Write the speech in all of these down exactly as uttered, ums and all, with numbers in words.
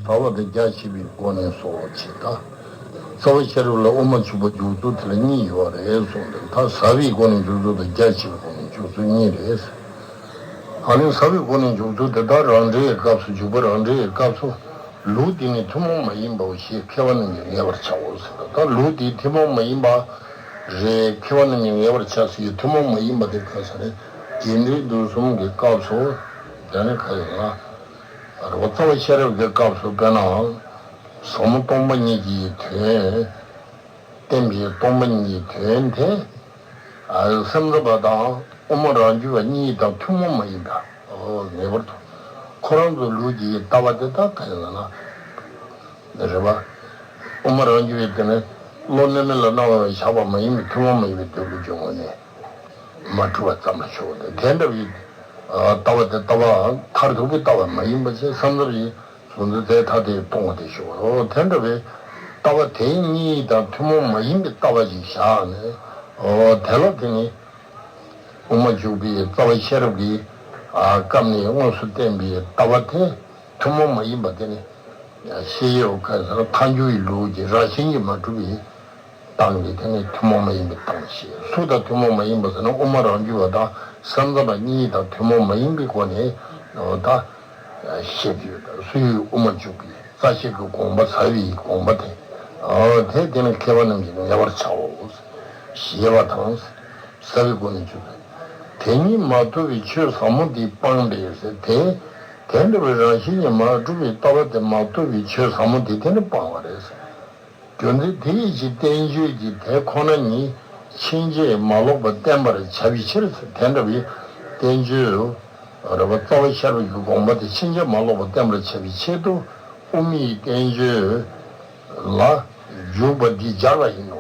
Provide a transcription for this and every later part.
ཟབ་པ་དང་རྒྱ་ཆེ་བའི་སྒོ་ནས་སོ་ཞེས་དང་། རྩ་བ་ཤེས་རབ་ལ་དབུ་མ་འཇུག་པ་འཇུག་ཚུལ་དེ་ལ་གཉིས་ཡོད་རེད་གསུངས་ཏེ། ད་ཟབ་པའི་སྒོ་ནས་འཇུག་ཚུལ་དང་རྒྱ་ཆེ་བའི་སྒོ་ནས་འཇུག་ཚུལ་གཉིས་རེད། ཨ་ནི་ཟབ་པའི་སྒོ་ནས་འཇུག་ཚུལ་དེ་དག་རང་འགྲེལ་གྱི་སྐབས་སུ། འཇུག་པ་རང་འགྲེལ་གྱི་སྐབས་སུ། ལུགས་འདི་ནི་ཐུན་མོང་མ་ཡིན་པའོ་ཞེས་མཁས་པ་རྣམས་ཀྱིས་ངེས་པར་བྱའོ་ཟེར། ད་ལུགས་འདི་ཐུན་མོང་མ་ཡིན་པ་རེད། མཁས་པ་རྣམས་ཀྱིས་ངེས་པར་བྱ་ཟེར་ཡི། ཐུན་མོང་མ་ཡིན་པ་དེ་ག་ས་རེད། རྒྱས་འབྲིང་བསྡུས་གསུམ་གྱི་སྐབས་སུ། དེ་ནི་ག་ཡིན་ན། རོ་རྩ་བ་ཤེས་རབ་ཀྱི་སྐབས་སུ། དཔེར་ན། ཟབ་མོ་སྟོང་པ་ཉིད་ཀྱི་དོན། བསྟན་པའི་སྟོང་པ་ཉིད་ཀྱི་དོན་དེ། ཨ། སེམས་ཙམ་པ་དང་དབུ་མ་རང་རྒྱུད་པ་གཉིས་དང་ཐུན་མོང་མ་ཡིན་པ། ཨོ། ངེས་པར་དུ། ཁོ་རང་ཚོའི་ལུགས་ཀྱི་ལྟ་བ་དེ་དག་ག་ཡིན་ལབ་ན། རེད་པ། དབུ་མ་རང་རྒྱུད་པའི་དེ་ནི་བློ་གནས་མིན་ལ་སྣང་བ་བཞག་པ་མ་ཡིན་པའི་ཐུན་མོང་མ་ཡིན་པའི་འདོད་ལུགས་ཀྱི་ངོས་ནས། མ་གྲུབ་པ་ཙམ་ལ་ཞོག་སྟེ། དེ་འདྲ་བའི་ལྟ་བ་དེ་ལྟ་བ་མཐར་ཐུག་གི་ལྟ་བ་མ་ཡིན་པ་ཞིག། བསམ་ཙམ་ཞིག་གཟུང་འཛིན་ཐ་དད་སྟོང་པ་དེ་ཞོག། འོ་དེ་འདྲ་བའི་ལྟ་བ་དེ་གཉིས་དང་ཐུན་མོང་མ་ཡིན་པའི་ལྟ་བ་ཞིག་བཞག་ནས། འོ་དེ་ལ་དེ་ནི་དབུ་མ་འཇུག་པའི་རྩ་བ་ཤེས་རབ་ཀྱི་སྐབས་ནས་དངོས་སུ་བསྟན་པའི་ལྟ་བ་དེ་ཐུན་མོང་མ་ཡིན་པ་དེ་ནི། ཤེས་ཡོན་ག་ས་ལ་ཐལ་འགྱུར་བའི་ལུགས་ཀྱི་རང་བཞིན་གྱིས་མ་གྲུབ་པའི་སྟངས་ཀྱིས་དེ་ནི་ཐུན་མོང་མ་ཡིན་པའི་སྟངས་ཤེས། སུ་དང་ཐུན་མོང་མ་ཡིན་པ་ཟེར་ན། དབུ་མ་རང་རྒྱུད་པ་དང་སེམས་ཙམ་པ་གཉིས་དང་ཐུན་མོང་མ་ཡིན་པའི་སྒོ་ནས་ད་བཤད་རྒྱུ་དང་། སུ་ཡིས་དབུ་མ་འཇུག་པའི་རྩ་ཤེས་ཀྱི་དགོངས་པ། ཟབ་པའི་དགོངས་པ་དེ། དེ་དེ་ནི་མཁས་པ་རྣམས་ཀྱིས་ངེས་པར་བྱའོ་ཞེས་པ་དང་། ཟབ་པའི་སྒོ་ནས་འཇུག་པའི་དེ་ཉིད་མ་ཐུབ་པའི་ཆོས་ཟབ་མོ་འདི་སྤངས་པས་ཟེར་ཏེ། དེ་འདྲ་བའི་རང་བཞིན་གྱིས་མ་གྲུབ་པའི་ལྟ་བ་དེ་མ་ཐུབ་པའི་ཆོས་ཟབ་མོ་འདི་དེ་ནི་སྤངས་པ་རེད། རྒྱུ་མཚན་དེ་ཡི་ཕྱིར་བསྟན་བཅོས་ཀྱིས་དེ་ཁོ་ན་ཉིད་ཕྱིན་ཆད་མ་ལོག་པར་བསྟན་པར་བྱ་བའི་ཕྱིར། དེ་འདྲ་བའི་བསྟན་བཅོས་རེད་པ། རྩ་བ་ཤེས་རབ་ཀྱི་དགོངས་པ་དེ་ཕྱིན་ཆད་མ་ལོག་པར་བསྟན་པར་བྱ་བའི་ཆེད་དུ། དབུ་མའི་བསྟན་བཅོས་ལ་འཇུག་པ་འདི་སྦྱར་བ་ཡིན་ནོ།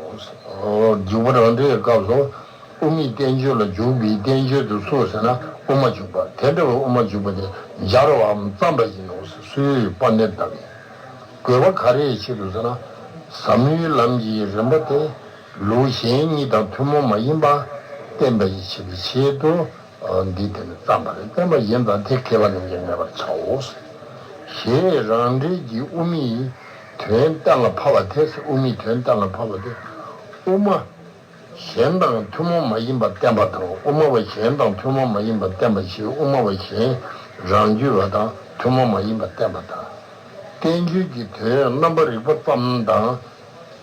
འཇུག་པ་རང་འགྲེལ་གྱི་སྐབས་སུ། དབུ་མའི་བསྟན་བཅོས་ལ་འཇུག་པའི་བསྟན་བཅོས་དེ་སུ་ཟེར་ན་དབུ་མ་འཇུག་པ། དེ་འདྲ་བའི་དབུ་མ་འཇུག་པ་དེ་སྦྱར་བའམ་བརྩམས་པ་ཡིན་ནོ། སུའི་དཔལ་ལྡན་ཟླ་བའི། དགོས་པ་ག་རེའི་ཕྱིར་དུ་ཟེར་ན། ཟབ་མོའི་ལམ་གྱི་རིམ་པ་དེ་ལུགས་གཞན་གཉིས་དང་ཐུན་མོང་མ་ཡིན་པ་བསྟན་པ་ཡི་ཆེད་དུ་ཆེད་དུ་འདི་དེ་ནི་བརྩམས་པ་རེད། བསྟན་པ་ཡིན་ཙང་དེ་མཁས་པ་རྣམས་ཀྱིས་ངེས་པར་བྱའོ། ཞེས་རང་འགྲེལ་གྱི་དབུ་མའི་དོན་གཏན་ལ་ཕབ་པ་དེ། དབུ་མའི་དོན་གཏན་ལ་ཕབ་པ་དེ། དབུ་མ་གཞན་དང་ཐུན་མོང་མ་ཡིན་པ་བསྟན་པ་དང་། དབུ་མ་བ་གཞན་དང་ཐུན་མོང་མ་ཡིན་པ་བསྟན་པ་ཞེས། དབུ་མ་བ་གཞན་རང་རྒྱུད་པ་དང་ཐུན་མོང་མ་ཡིན་པ་བསྟན་པ་དང་། བསྟན་བཅོས་ཀྱི་དོན་རྣམ་པར་རིག་པ་ཙམ་དང་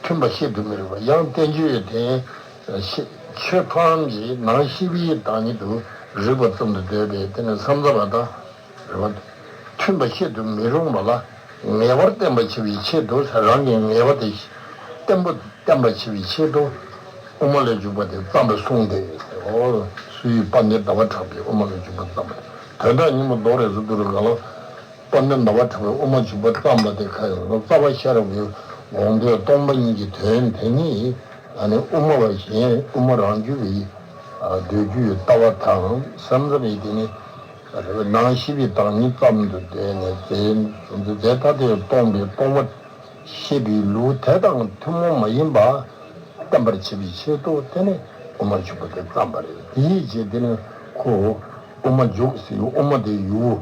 མཐུན་པ་བཤད་དུ་མི་རུང་བ། ཡང་བསྟན་བཅོས་དེ་ཆོས་ཐམས་ཅད་ནང་ཤེས་པའི་བདག་ཉིད་དུ་རིག་པ་ཙམ་དུ་འདོད་པས། དེ་ནི་སེམས་ཙམ་པ་དང་། རེད་པ། མཐུན་པ་བཤད་དུ་མི་རུང་བ་ལ་ངེས་པར་བསྟན་པར་བྱ་བའི་ཆེད་དུ། རང་གི་ངེས་པ་དེ་བརྟན་པོ་བསྟན་པར་བྱ་བའི་ཆེད་དུ། དབུ་མ་ལ་འཇུག་པ་དེ་བརྩམས་པ་གསུངས་ཏེ། འོ། སུའི་དཔལ་ལྡན་ཟླ་བ་གྲགས་པའི་དབུ་མ་ལ་འཇུག་པ་བརྩམས་པ། དོན་དག་ཉིན་མོ་རྡོག་རེ་བཟོ་དུ་རུ་ག་ལ། དཔལ་ལྡན་ཟླ་བ་གྲགས་པའི་དབུ་མ་འཇུག་པ་བརྩམས་པ་དེ་ག་ཡིན་ན། རྩ་བ་ཤེས་རབ་ཀྱི་དགོངས་དོན་སྟོང་པ་ཉིད་ཀྱི་དོན་དེ་ཉིད། ཨ་ནི་དབུ་མ་བ་གཞན། དབུ་མ་རང་རྒྱུད་པའི་འདོད་རྒྱུའི་ལྟ་བ་དང་། སེམས་ཙམ་པའི་དེ་ནི་རེད་པ། ནང་ཤེས་པའི་བདག་ཉིད་ཙམ་དུ་འདོད་ནས། རྫས་རྫས་ཐ་དད་སྟོང་པའི་སྟོང་པ་ཤེས་པའི་ལུགས་དེ་དང་ཐུན་མོང་མ་ཡིན་པ་བསྟན་པར་བྱེད་པའི་ཆེད་དུ། དེ་ནི་དབུ་མ་འཇུག་པ་དེ་བརྩམས་པ་རེད། དེའི་རྗེས་དེ་ནི་ཁོ་དབུ་མ་འཇུག་ཟེར། དབུ་མ་དེ་ཡུལ་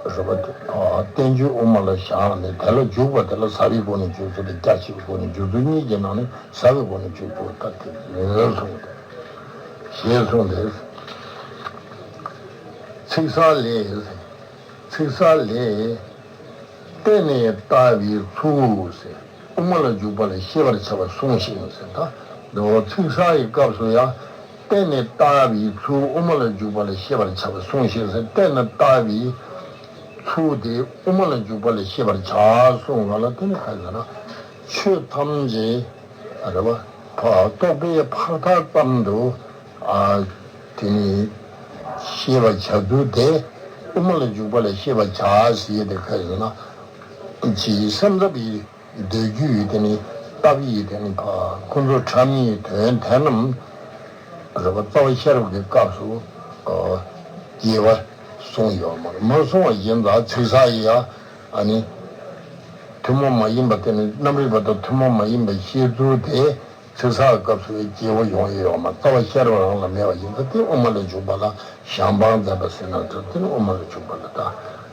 རེད་པ། བསྟན་བཅོས་དབུ་མ་ལ་བཞག་ནས། དེ་ལ་འཇུག་པ་དེ་ལ་ཟབ་པའི་སྒོ་ནས་འཇུག་ཚུལ་དང་རྒྱ་ཆེ་བའི་སྒོ་ནས་འཇུག་ཚུལ་གཉིས་ཀྱི་ནང་ནས་ཟབ་པའི་སྒོ་ནས་འཇུག་ཚུལ་ལྟ་སྟེ་ཡིན་གསུངས་ཏེ། ཞེས་གསུངས་ཏེ། ཚིག་གསལ་ལས། ཚིག་གསལ་ལས། བརྟེན་ནས་ལྟ་བའི་ཚུལ་ཟེར། དབུ་མ་ལ་འཇུག་པ་ལ་ཤེས་པར་བྱ་བ་གསུངས་ཤིང་ཟེར། ད་འདི་ཚིག་གསལ་གྱི་སྐབས་སུ་ཡང་བརྟེན་ནས་ལྟ་བའི་ཚུལ། དབུ་མ་ལ་འཇུག་པ་ལ་ཤེས་པར་བྱ་བ་གསུངས་ཤིང་ཟེར། བརྟེན་ནས་ལྟ་བའི་ཚུལ་དེ་དབུ་མ་ལ་འཇུག་པ་ལ་ཤེས་པར་བྱ་གསུངས་པ་ལ། དེ་ནི་ག་རེ་ཟེར་ན། ཆོས་ཐམས་ཅད་རེད་པ། རྟོག་པས་ཕར་ཐག་ཙམ་དུ། ཨ། དེ་ནི་ཤེས་པར་བྱ་ཚུལ་དེ་དབུ་མ་ལ་འཇུག་པ་ལ་ཤེས་པར་བྱ་ཟེར་ཡས་དེ་ག་རེ་ཟེར་ན། ཅིའི་སེམས་ཙམ་པའི་འདོད་རྒྱུ་ཡི་དེ་ནི་ལྟ་བའི་དེ་ནི་ཕ་ཁོ་ཚོ་ཕྲ་མོའི་དོན་དེ་རྣམས་རེད་པ། རྩ་བ་ཤེས་རབ་ཀྱི་སྐབས་སུ། ཨ། རྒྱས་པ་གསུངས་ཡོད་མ་རེད། མ་གསུངས་པ་ཡིན་ཙང་ཚིག་གསལ་ཡིན་ཡ། ཨ་ནི་ཐུན་མོང་མ་ཡིན་པ་དེ་ནི་རྣམ་རིག་པ་དང་ཐུན་མོང་མ་ཡིན་པའི་བཤད་ཚུལ་དེ། ཚིག་གསལ་སྐབས་སུ་རྒྱས་པ་ཡོང་ཡི་ཡོད་མ། རྩ་བ་ཤེས་རབ་རང་ལ་མེད་པ་ཡིན་ཙང་། དེ་དབུ་མ་ལ་འཇུག་པ་ལ་གཞན་དབང་མཛད་པ་ཟེར་ན་འདྲ། དེ་ནི་དབུ་མ་ལ་འཇུག་པ་ལ་ད།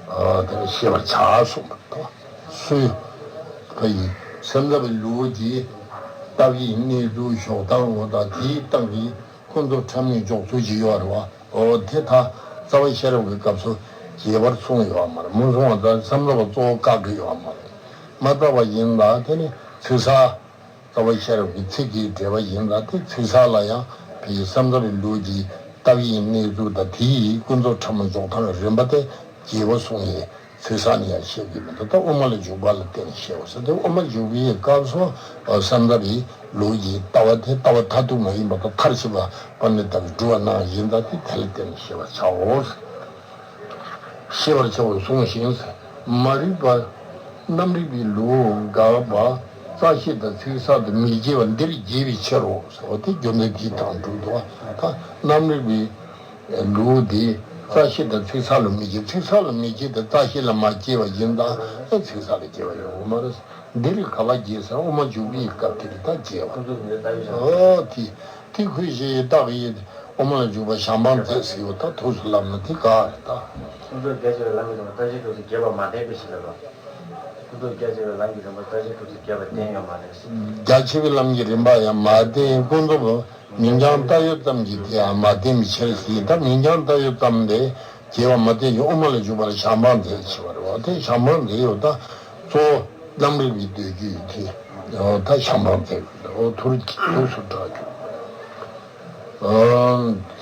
ཨ། དེ་ནི་ཤེས་པར་བྱ་གསུངས་པ་དང་ སུ། ཕ་ཡི་སེམས་ཙམ་པའི་ལུགས་ཀྱི་ལྟ་བའི་གནས་ཚུལ་ཞོག་སྟངས་འོ་ད་དེའི་སྟེང་གི་ཀུན་རྫོབ་ཕྲ་མོའི་འཇོག་ཚུལ་ཅིག་ཡོད་རེད་བ། འོ་དེ་ད་རྩ་བ་ཤེས་རབ་ཀྱི་སྐབས་སུ་རྒྱས་པར་གསུངས་ཡོད་མ་རེད། མུ་གསུངས་པ་ད་སེམས་ཙམ་པ་གཙོ་བོ་བཀག་གི་ཡོད་མ་རེད། མ་བཏགས་པ་ཡིན་ལ་དེ་ནི་ཚིག་གསལ། རྩ་བ་ཤེས་རབ་ཀྱི་ཚིག་གི་འགྲེལ་པ་ཡིན་ལ་དེ་ཚིག་གསལ་ལ་ཡང་བོད་ཀྱི་སེམས་ཙམ་པའི་ལུགས་ཀྱི་ལྟ་བའི་གནས་ཚུལ་དང་དེའི་ཀུན་རྫོབ་ཕྲ་མོ་འཇོག་སྟངས་རིམ་པ་དེ་རྒྱས་པ་གསུངས་ཡས་ཚིག་གསལ་ནས་ཡང་བཤད་ཀྱི་མི་འདུག་ད་དབུ་མ་ལ་འཇུག་པ་ལ་བརྟེན་ནས་བཤད་པ་ཟེར་ཏེ་དབུ་མ་འཇུག་པའི་སྐབས་སུ་སེམས་ཙམ་པའི་ལུགས་ཀྱི་ལྟ་བ་དེ་ལྟ་བ་མཐར་ཐུག་མ་ཡིན་པ་དང་མཐར་ཕྱིན་པ་དཔལ་ལྡན་ཟླ་བས་སྒྲུབ་པ་གནང་ཡིན་ད་དེ་དེ་ལ་བརྟེན་ནས་བཤད་པར་བྱའོ། ཤེས་པར་བྱའོ་གསུངས་ཤིང་། མ་རིག་པ་རྣམ་རིག་པའི་ལུགས་དགག་པ་རྩ་ཤེ་དང་ཚིག་གསལ་དུ་མི་སྐྱེ་བ་འདིར་རྒྱས་པའི་ཕྱིར་རོ་ཟེར་བ་དེ་རྒྱུ་མཚན་དེའི་དང་སྒྲུབ་འདུག་ད་རྣམ་རིག་པའི་ལུགས་དེ་རྩ་ཤེ་དང་ཚིག་གསལ་ལ་མི་སྐྱེ། ཚིག་གསལ་ལ་མི་སྐྱེ་དེ་རྩ་ཤེ་ལ་མ་སྐྱེ་བ་ཡིན་ད་ཚིག་གསལ་ལ་སྐྱེ་བ་ཡོད་མ་རེད། འདིར་ག་ལ་རྒྱས་ཟེར་དབུ་མ་འཇུག་པའི་སྐབས་དེར་ད་རྒྱས་པ། ཨོ་དེ་དེ་ཁོས་ཞེས་བཏགས་ཡིན། དབུ་མ་ལ་འཇུག་པ་བྱམས་པ་མཛད་ཟེར་བ་ད་ཐུགས་སུ་ལབ་ན་དེ་ག་རེད་ད། ཀུན་རྫོབ་རྒྱ་ཆེ་བའི་ལམ་གྱི་རིམ་པ་རྩ་ཤེ་དྲུག་ཏུ་རྒྱས་པ་མ་བསྟན་པའི་ཕྱིར་ལ། ཀུན་རྫོབ་རྒྱ་ཆེ་བའི་ལམ་གྱི་རིམ་པ་རྩ་ཤེ་དྲུག་ཏུ་རྒྱས་པ་བསྟན་ཡོད་མ་རེད། རྒྱ་ཆེ་བའི་ལམ་གྱི་རིམ་པ་ཡང་མ་བསྟན། ཀུན་རྫོབ་མིང་རྐྱང་བཏགས་ཡོད་ཙམ་གྱིས་དེ་ཡང་མ་བསྟན་པའི་ཕྱིར་ཟེར། ད་མིང་རྐྱང་བཏགས་ཡོད་ཙམ་ལས་རྒྱས་པ་མ་བསྟན་ཞིང་དབུ་མ་ལ་འཇུག་པར་བྱམས་པ་མཛད་ཅེས་པ་རེད་བ། དེ་བྱམས་པ་མཛད་ཡོད་ད་གཙོ་བོ་རྣམ་རིག་པའི་འདོད་རྒྱུ་ཡིན་དེ་ད་བྱམས་པ་མཛད་ཡོད་ད་འོ་ཐུར་ཐུགས་སུ་དྲག་གྱུར།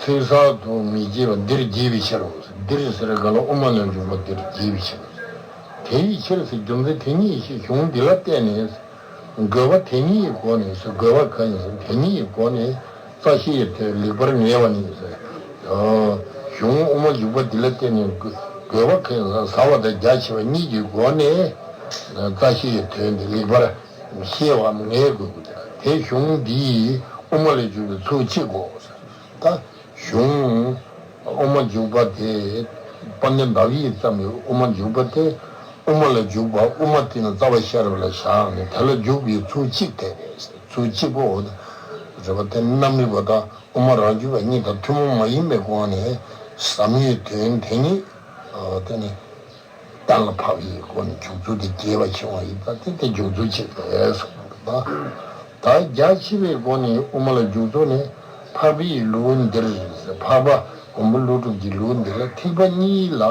ཚིག་གསལ་དུ་མི་སྐྱེ་བ་འདིར་རྒྱས་པའི་ཕྱིར་རོ། འདིར་ཟེར་ག་ལ་དབུ་མ་ལ་འཇུག་པ་འདིར་རྒྱས་པའི་ཕྱིར། དེ་ཡི་ཕྱིར་ཟེར་རྒྱུ་མཚན་དེ་ཉིད་ཀྱི་གཞུང་འདི་ལ་བརྟེན་ནས། དགོས་པ་དེ་ཉིད་ཀྱི་སྒོ་ནས་ཟེར། དགོས་པ་གང་ཡིན་ཟེར་དེ་ཉིད་ཀྱི་སྒོ་ནས་རྩ་ཤེ་ཡི་དོན་ལེགས་པར་ངེས་པ་ནི་ཟེར། གཞུང་དབུ་མ་འཇུག་པ་འདི་ལ་བརྟེན་ནས་དགོས་པ་གང་ཡིན་ཟེར་ཟབ་པ་དང་རྒྱ་ཆེ་བ་གཉིས་ཀྱི་སྒོ་ནས་རྩ་ཤེ་ཡི་དོན་དེ་ལེགས་པར་ཤེས་པའམ་ངེས་དགོས་ཀྱི་འདུག་དེ་གཞུང་འདིའི་དབུ་མ་ལ་འཇུག་པའི་ཚུལ་གཅིག་གོ། ད་གཞུང་དབུ་མ་འཇུག་པ་དེ་དཔལ་ལྡན་ཟླ་བས་བརྩམས་པའི་དབུ་མ་འཇུག་པ་དེ་དབུ་མ་ལ་འཇུག་པ་དབུ་མ་དེ་ནི་རྩ་བ་ཤེས་རབ་ལ་བཞག་ནས་དེ་ལ་འཇུག་པའི་ཚུལ་གཅིག་དེ་རེད། ཚུལ་གཅིག་པོ་རེད་པ། དེ་རྣམ་རིག་པ་དང་དབུ་མ་རང་རྒྱུད་པ་གཉིས་དང་ཐུན་མོང་མ་ཡིན་པའི་སྒོ་ནས་ཟབ་མོའི་དོན་དེ་ཉིད་དེ་ནི། གཏན་ལ་ཕབ་པའི་སྒོ་ནས་འཇུག་ཚུལ་དེ་རྒྱས་པ་ཆེ་བ་ཡིན་ཙང་དེ་དེ་འཇུག་ཚུལ་གཅིག་རེད་གསུངས་པ་དང་། ད་རྒྱ་ཆེ་བའི་སྒོ་ནས་དབུ་མ་ལ་འཇུག་ཚུལ་ནི་འཕགས་པའི་ལུགས་འདིར་ཟེར། འཕགས་པ་མགོན་པོ་ཀླུ་སྒྲུབ་ཀྱི་ལུགས་འདི་ལ་ཐེག་པ་གཉིས་ལ་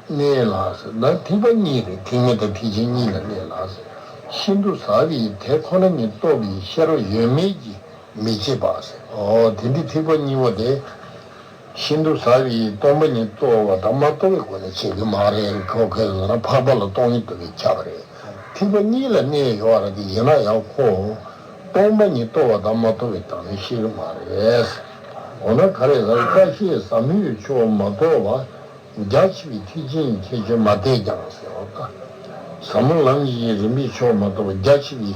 གནས་ལ་ཟེར། ད་ཐེག་པ་གཉིས་རེད། ཐེག་དམན་དང་ཐེག་ཆེན་གཉིས་ལ་གནས་ལ་ཟེར། ཤིན་ཏུ་ཟབ་པའི་དེ་ཁོ་ན་ཉིད་རྟོགས་པའི་ཤེས་རབ་ཡོད་མེད་ཀྱི་མི་བྱེད་པ་ཟེར། ཨོ་དེ་འདི་ཐེག་པ་གཉིས་པོ་དེ། ཤིན་ཏུ་ཟབ་པའི་སྟོང་པ་ཉིད་རྟོགས་པ་དང་མ་རྟོགས་པའི་སྒོ་ནས་བྱེད་ཀྱི་མ་རེད། ཁོ་ཁོས་ཟེར་ན་འཕགས་པ་ལ་སྟོང་ཉིད་རྟོགས་པས་ཁྱབ་པ་རེད། ཐེག་པ་གཉིས་ལ་གནས་ཡོད་རེད་དེ་ཡིན་ན་ཡང་ཁོ་སྟོང་པ་ཉིད་རྟོགས་པ་དང་མ་རྟོགས་པའི་སྟེང་ནས་ཤེས་ཀྱི་མ་རེད། འོ་ན་ག་རེ་ཟེར་ན་རྩ་ཤེས་ཟབ་མོའི་ཆོས་མ་རྟོགས་པ་རྒྱ་ཆེ་བའི་ཐེག་ཆེན་ཁྱད་ཆོས་མ་བསྟན་ཀྱང་ཟེར་བ་དང་། ཟབ་མོ་ལམ་གྱི་རིམ་པའི་ཆོས་མ་རྟོགས་པ་རྒྱ་ཆེ་བའི་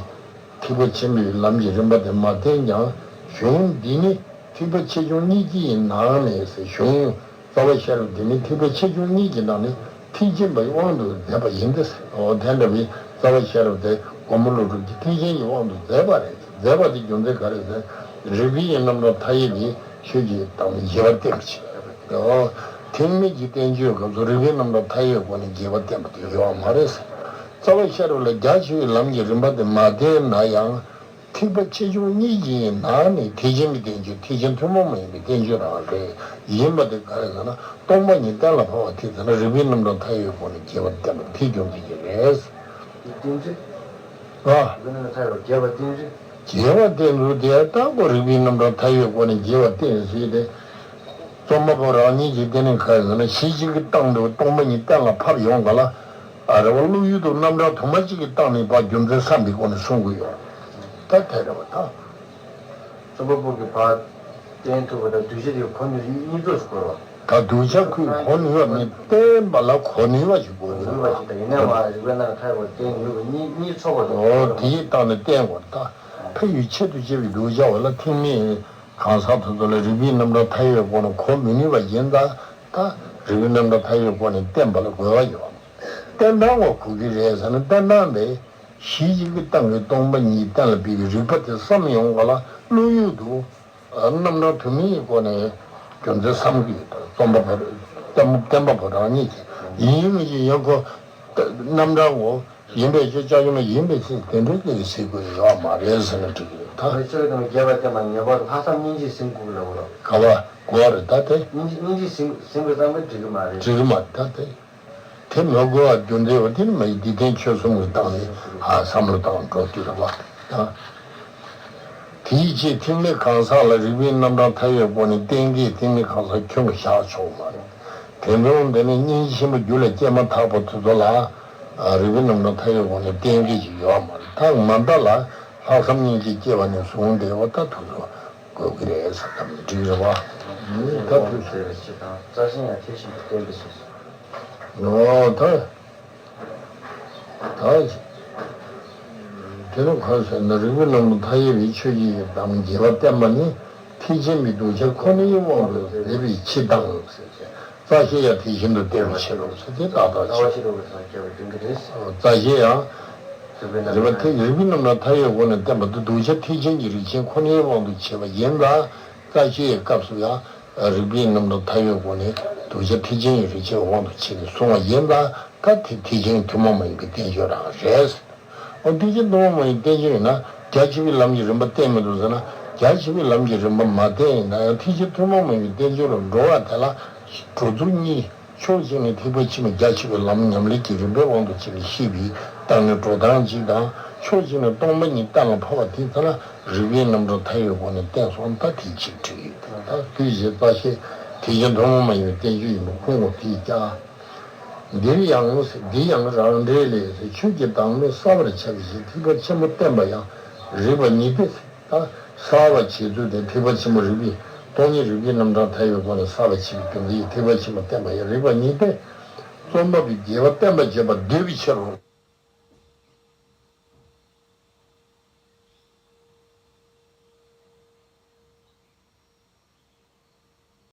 ཐེག་པ་ཆེན་པོའི་ལམ་གྱི་རིམ་པ་དེ་མ་བསྟན་ཀྱང་གཞུང་འདི་ནི་ཐེག་པ་ཆེ་ཆུང་གཉིས་ཀྱི་ནང་ནས་ཟེར། གཞུང་རྩ་བ་ཤེས་རབ་འདི་ནི་ཐེག་པ་ཆེ་ཆུང་གཉིས་ཀྱི་ནང་ནས་ཐེག་ཆེན་པའི་དབང་དུ་མཛད་པ་ཡིན་ཏེ། འོ་དེ་འདྲ་བའི་རྩ་བ་ཤེས་རབ་དེ་མགོན་པོ་ཀླུ་སྒྲུབ་ཀྱིས་ཐེག་ཆེན་གྱི་དབང་དུ་མཛད་པ་རེད། མཛད་པ་དེ་རྒྱུ་མཚན་ག་རེ་ཟེར་ན་རིགས་པའི་རྣམ་གྲངས་མཐའ་ཡས་པའི་ཆོས་ཀྱི་སྟེང་ནས་རྒྱས་པར་བསྟན་པ་ཞིག་རེད། འོ་ཐེག་དམན་གྱི་བསྟན་བཅོས་སྐབས་སུ་རིགས་པའི་རྣམ་གྲངས་མཐའ་ཡས་སྒོ་ནས་རྒྱས་པར་བསྟན་པ་དེ་ཡོད་མ་རེད། རྩ་བ་ཤེས་རབ་ལ་རྒྱ་ཆེ་བའི་ལམ་གྱི་རིམ་པ་དེ་མ་བསྟན་ན་ཡང་། ཐེག་པ་ཆེ་ཆུང་གཉིས་ཀྱི་ནང་ནས་ཐེག་ཆེན་གྱི་བསྟན་བཅོས་ཐེག་ཆེན་ཐུན་མོང་མ་ཡིན་པའི་བསྟན་བཅོས་རང་རེད། ཡིན་པ་དེ་ག་རེ་ཟེར་ན་སྟོང་པ་ཉིད་གཏན་ལ་ཕབ་པ་དེ་ཟེར་ན་རིགས་པའི་རྣམ་གྲངས་མཐའ་ཡས་སྒོ་ནས་རྒྱས་པར་བསྟན་པ་དེ་རྒྱུ་མཚན་གྱིས་རེད། བསྟན་བཅོས། ཨ། རིགས་པའི་རྣམ་གྲངས་མཐའ་ཡས་སྒོ་རྒྱས་པར་བསྟན་བཅོས། རྒྱས་པར་བསྟན་ཚུལ་དེ་ལྟ་བུ་རིགས་པའི་རྣམ་གྲངས་མཐའ་ཡས་སྒོ་ནས་རྒྱས་པར་བསྟན་ཟེར་ཏེ། རྩོམ་པ་པོ་རང་ཉིད་ཀྱིས་དེ་ནི་ག་རེ་ཟེར་ན་གཞི་གཅིག་གི་སྟེང་དུ་སྟོང་པ་ཉིད་གཏན་ལ་ཕབ་ཡོང་ག་ལ། ཨ་རེ་བ་བློ་ཡུལ་དུ་རྣམ་གྲངས་དུ་མ་གཅིག་གི་སྟེང་ནས་ཕར་རྒྱུ་མཚན་བསམ་པའི་སྒོ་ནས་གསུང་གི་ཡོད། ད་དེ་རེད་བ་ད། རྩོམ་པ་པོ་གིས་ཕར་བསྟན་ཐུབ་པ་དང་གདུལ་བྱ་དེ་གོ་ནུས་གཉིས་ཚོགས་སུ་གོ་བ། ད་གདུལ་བྱ་ཁོས་གོ་ནུས་པ་མིན་བསྟན་པ་ལ་གོ་ནུས་པ་ཞིག་དགོས་ཀྱི་རེད་བ། ཡིན་ན་མ་རིགས་པའི་རྣམ་གྲངས་མཐའ་ཡས་སྒོ་བསྟན་ནུས་པ་གཉིས་གཉིས་ཚོགས་པ་དང་། འོ་དེའི་སྟེང་ནས་བསྟན་དགོས་ད། ཕ་ཡུལ་ཆེད་དུ་བྱས་པའི་གདུལ་བྱ་བ་ལ་ཐེག་དམན་གང་ཟག་དེ་ཚོ་ལ་རིགས་པའི་རྣམ་གྲངས་མཐའ་ཡས་སྒོ་ནས་གོ་མི་ནུས་པ་ཡིན་ད། ད་རིགས་པའི་རྣམ་གྲངས་མཐའ་ཡས་སྒོ་ནས་བསྟན་པ་ལ་དགོས་པ་ཡོད། བསྟན་སྟངས་འོག་གོ་གི་རེད་ཟེར་ན་བསྟན་སྟངས་དེ་གཞི་གཅིག་གི་སྟེང་གི་སྟོང་པ་ཉིད་གཏན་ལ་ཕབ་པའི་རིགས་པ་དེ་བསམ་ཡོང་ག་ལ་བློ་ཡུལ་དུ་རྣམ་གྲངས་དུ་མའི་སྒོ་ནས་རྒྱུ་མཚན་བསམ་གྱི་ཡོད་དོ། རྩོམ་པ་པོ་བསྟན་པ་བསྟན་པ་པོ་རང་ཉིད་ཀྱིས་ཡིན་ཡིན་མིན་ཡིན་ཡང་ཁོ་རྣམ་གྲངས་འོག་ཡིན་པའི་ཆོས་ཅག་ཡོད་མ་ཡིན་པའི་ཚིག་དེ་འདྲའི་གི་ཟེར་དགོས་ཡོད་མ་རེད་ཟེར་ན་འགྲིག་གི་རེད་ད། ཆོས་དང་རྒྱལ་བ་བསྟན་པ་ངེས་པར་ལྷག་བསམ་སྙིང་རྗེས་ཟིན་དགོས་ལབ་རོགས། ག་བ་གོ་བ་རེད་ད་དེ། སྙིང་རྗེ་སྙིང་རྗེས་ཟིན་ཟིན་དགོས་བསམ་གི་འགྲིག་གི་མ་རེད། འགྲིག་གི་མ་རེད་ད་དེ། དེ་མི་དགོས་པ་རྒྱུ་འབྲས་བ་དེ་ནི་མ་ཡིན་འདི་དོན་ཆོས་གསུམ་གྱི་སྟེང་ནས་ཨ་བསམ་བློ་བཏང་འགྲོ་རྒྱུ་རེད་བ་ད། དེའི་ཕྱིར་ཐེག་དམན་གང་ཟག་ལ་རིགས་པའི་རྣམ་གྲངས་མཐའ་ཡས་སྒོ་ནས་བསྟན་གྱི་ཐེག་དམན་གང་ཟག་ཁྱོན་གྱིས་བཞག་ཆོག་མ་རེད། དེ་འདྲ་འདི་ནི་སྙིང་རྗེ་ཆེན་པོ་རྒྱུད་ལ་སྐྱེས་མ་ཐག་པ་དེ་ཚོ་ལ་རིགས་པའི་རྣམ་གྲངས་མཐའ་ཡས་སྒོ་ནས་བསྟན་གྱི་ཅིག་ཡོད་མ་རེད། ད་མ་མཐའ་ལ་ལྷག་བསམ་སྙིང་རྗེ་སྐྱེ་བ་ནས་བཟུང་སྟེ་བ་ད་དེ་ཚོ་དགོས་ཀྱི་རེད་ཟེར་ཙམ་ནས་འགྲིག་རེད་བ། ད་དུས་ཚོད་རེད་ཅེས་དང་རྩ་ཤེ་ཡང་ཐེག་ཆེན་པོ་བསྟན་པའི་ཕྱིར། ཨོ་ད། ད། དེ་ནི་གང་ཟེར་ན་རིགས་པའི་རྣམ་གྲངས་མཐའ་ཡས་པའི་ཆོས་ཀྱི་དམ་རྒྱལ་བ་བསྟན་པ་ནི་ཐེག་ཆེན་པའི་གདུལ་བྱ་ཁོ་ནའི་དབང་དུ་མཛད་པའི་ཕྱིར་དང་ཟེར་ཏེ། རྩ་ཤེ་ཡང་ཐེག་ཆེན་དུ་བསྟན་པའི་ཕྱིར་རོ་ཟེར་ཏེ་ཏག་ཏག་ཅིག་རྩ་ཤེ་ཡང་། རིགས་པ་ཐེག་རིགས་པའི་རྣམ་གྲངས་མཐའ་ཡས་སྒོ་ནས་བསྟན་པ་འདི་གདུལ་བྱ་ཐེག་ཆེན་གྱི་རིགས་ཅན་ཁོ་ནའི་དབང་དུ་བྱས་པ་ཡིན་ལ། རྩ་ཤེའི་སྐབས་སུ་ཡང་རིགས་པའི་རྣམ་གྲངས་མཐའ་ཡས་སྒོ་ནས་གདུལ་བྱ་ཐེག་ཆེན་གྱི་རིགས་ཅན་དབང་དུ་བྱས་ནས་གསུངས་པ་ཡིན་ལ། ད་དེ་ཐེག་ཆེན་ཐུན་མོང་མ་ཡིན་པའི་བསྟན་བཅོས་རང་རེད། འོ་ཐེག་ཆེན་ཐུན་མོང་མ་ཡིན་བསྟན་བཅོས་ཡིན་ན་རྒྱ་ཆེ་བའི་ལམ་གྱི་རིམ་པ་བསྟན་མི་འདུག་ཟེར་ན། རྒྱ་ཆེ་བའི་ལམ་གྱི་རིམ་པ་མ་བསྟན་ཡིན་ན་ཡང་ཐེག་ཆེན་ཐུན་མོང་མ་ཡིན་བསྟན་བཅོས་ལ་འགྲོ་བ་དེ་ལ་འགྲོ་ཚུལ་གཉིས། ཕྱོགས་གཅིག་ནས་ཐེག་པ་ཆེན་པོ་རྒྱ་ཆེ་བའི་ལམ་ཉམས་ལེན་གྱི་རིམ་པའི་དབང་དུ་བྱས་ནས་ཤེས་པའི་སྟེང་ནས་འགྲོ་སྟངས་གཅིག་དང་། ཕྱོགས་གཅིག་ནས་སྟོང་པ་ཉིད་གཏན་ལ་ཕབ་པ་དེ་ཚོ་ལ་རིགས་པའི་རྣམ་གྲངས་མཐའ་ཡས་སྒོ་ནས་བསྟན་སོང་། ད་དེ་གཅིག་བྲིས་ཡོད། ད་དེ་བཞིན་རྩ་ཤེ་ཐེག་ཆེན་ཐུན་མོང་མ་ཡིན་པའི་བསྟན་བཅོས་ཡིན་པ་ཁོང་གིས་དེ་ཀྱང་། འདིར་ཡང་འདི་ཡང་རང་འགྲེལ་ལས། ཆོས་ཀྱི་བདག་མེད་བསལ་བར་བྱ་བའི་ཕྱིར། ཐེག་པ་ཆེན་པོ་བསྟན་པ་ཡང་རིགས་པ་ཉིད་དེ། ད་བསལ་བར་བྱེད་ཚུལ་དེ་ཐེག་པ་ཆེན་པོ་རིགས་པའི་སྟོང་ཉིད་རིགས་པའི་རྣམ་གྲངས་མཐའ་ཡས་སྒོ་ནས་བསལ་བར་བྱེད་པའི་རྒྱུ་མཚན་གྱིས་ཐེག་པ་ཆེན་པོ་བསྟན་པ་ཡང་རིགས་པ་ཉིད་དེ། རྩོམ་པ་པོས་རྒྱལ་བ་བསྟན་པ་བརྗོད་པར་འདོད་པའི་ཕྱིར་རོ།